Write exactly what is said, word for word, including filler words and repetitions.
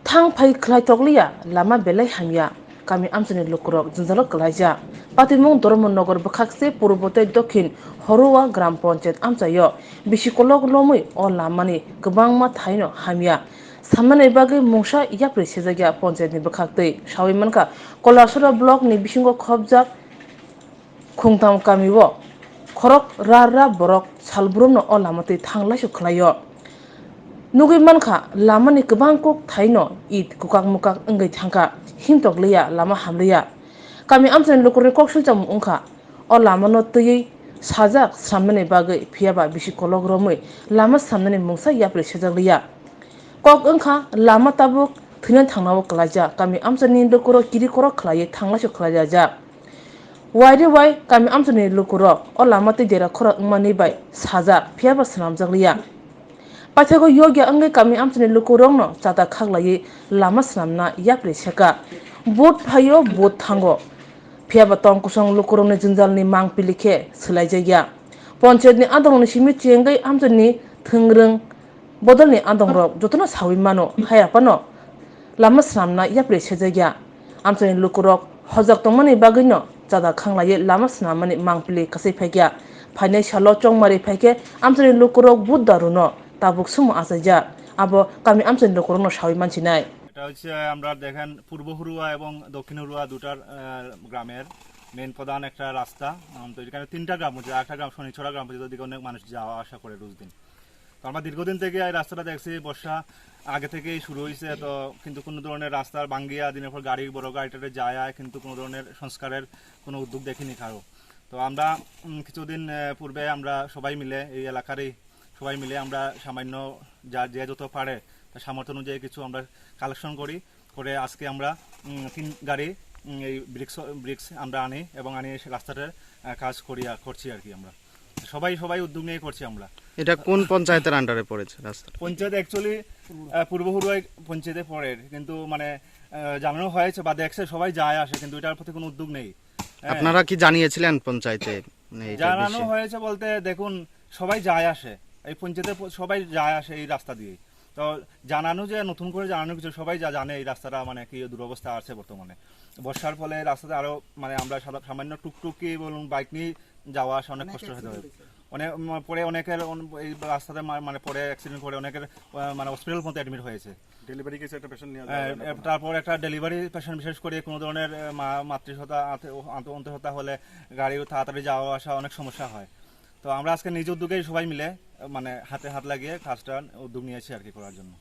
Thang phai khlai tokliya, lama belai hamya. Kami amchaini lukurok jwngjalo kwlaijak. Patimung Dharmanagar bwkhakse purbo tei dokhin Horua Gram Panchayat amchaio bisi kolok lomwi o lamani kwbangma thaino hamya. Samnani bagwi mungsa yapri sejakya panchayatni bwkhaktwi. Sawi mankha, Kolasora blockni bisingo khopjak Khungtam kamio khorok ra ra borok salbrumno o lama twi thanglaisu khlaio. Nugwi mankha, lamani kwbang kuk thaino it kukak mukak wngwi thangkha, himtok liya, lama hamliya. Kami amchaini lukurokni kok swijak wngkha, o lamano twiwi sajak swnamnani bagwi, phiyaba bisi kolok romwi lama swnamnani mungsa yapri sejak liya. Kok wngkha, lama tabuk thwina thangnao kwlaijak, kami amchaini lukurok kiri korok khlaiwi thanglaisu khlaijak. Waire wai kami amchaini lukurok o lama tei dera khorok wngmani bai sajak, phiyaba swnamjak liya. Paithago yokya wngwi kami amchaini lukurokno chata khaklaiwi lama swnamna yapri seka. Vote phaio, vote thango. Phiyaba tong kosong lukurokni jwnjalni mangpili khe swlaijakya. Panchayatni adongni simi chengwi amchaini thwngrwng bodolni adongrok jotono sawi mano, hai aphano lama swnamna yapri sejakya. Amchaini lukurok hojak tongmani bagwino chada khanglaiwi lama swnamani mangpili kasai phaikya. Phainai salo chongmari phaikhe amchaini lukurok Buddha runo tabuk sumo achaijak. Abo kami amchaini lukurokno sawi mansinai. এটা হচ্ছে আমরা দেখেন পূর্ব হুরুয়া এবং দক্ষিণ হুরুয়া দুটার আহ, গ্রামের মেইন প্রধান একটা রাস্তা। উম, তো এখানে তিনটা গ্রাম হচ্ছে, একটা গ্রাম শনিছড়া গ্রাম পর্যন্ত, ওদিকে অনেক মানুষ যাওয়া আসা করে রোজ দিন। তো আমরা দীর্ঘদিন থেকে এই রাস্তাটা দেখছি, বর্ষা আগে থেকেই শুরু হয়েছে, তো কিন্তু কোনো ধরনের রাস্তার ভাঙ্গিয়া দিনের পর গাড়ি, বড় গাড়ি টাড়ি যায় আয়, কিন্তু কোনো ধরনের সংস্কারের কোনো উদ্যোগ দেখিনি কারো। তো আমরা উম, কিছুদিন আহ, পূর্বে আমরা সবাই মিলে, এই এলাকারই সবাই মিলে আমরা সামান্য যা, যে যত পারে তার সামর্থ্য অনুযায়ী কিছু আমরা কালেকশন করি, করে আজকে আমরা উম, তিন গাড়ি উম, এই ব্রিক্স ব্রিক্স আমরা আনি এবং আনি এসে রাস্তাটার আহ, কাজ করি আর করছি আর কি। আমরা সবাই সবাই উদ্যোগ নিয়ে করছি আমরা। এটা কোন পঞ্চায়েতের আন্ডারে পড়েছে রাস্তাটা? পঞ্চায়েত অ্যাকচুয়ালি পূর্ব হুরুয়াই পঞ্চায়েতে পড়ে, কিন্তু মানে আহ, জানানো হয়েছে বা দেখছে, সবাই যায় আসে, কিন্তু এটার প্রতি কোনো উদ্যোগ নেই। হ্যাঁ। আপনারা কি জানিয়েছিলেন পঞ্চায়েতে, মানে, এইটার জানানো বিষয়ে? হয়েছে বলতে, দেখুন, সবাই যায় আসে, এই পঞ্চায়েতে প-, সবাই যায় আসে এই রাস্তা দিয়ে। তো জানানো যে নতুন করে জানানো কিছু, সবাই যা জানে এই রাস্তাটা মানে কি দুরবস্থা আছে বর্তমানে। বর্ষার ফলে রাস্তাতে আরো মানে আমরা সাদা-, সামান্য টুকটুকি বলুন, বাইক নিয়ে যাওয়া আসা অনেক কষ্ট হতে হয়। অনেক উম, পরে অনেকের অন-, এই রাস্তাতে মা-, মানে পরে অ্যাক্সিডেন্ট করে অনেকের আহ, মানে হসপিটাল মতো অ্যাডমিট হয়েছে। ডেলিভারি কেসে একটা পেশেন্ট নিয়ে হ্যাঁ, যাওয়া হলো। এ-, তারপর একটা ডেলিভারি পেশেন্ট, বিশেষ করে কোনো ধরনের আহ, মা-, মাতৃসত্তা, আতে-, ও-, আন্ত-, অন্তঃসত্ত্বা হলে গাড়ি তাড়াতাড়ি যাওয়া আসা অনেক সমস্যা হয়। তো আমরা আজকে নিজ উদ্যোগেই সবাই মিলে আহ, মানে হাতে হাত লাগিয়ে কাজটা উদ্যোগ নিয়েছি আর কি করার জন্য।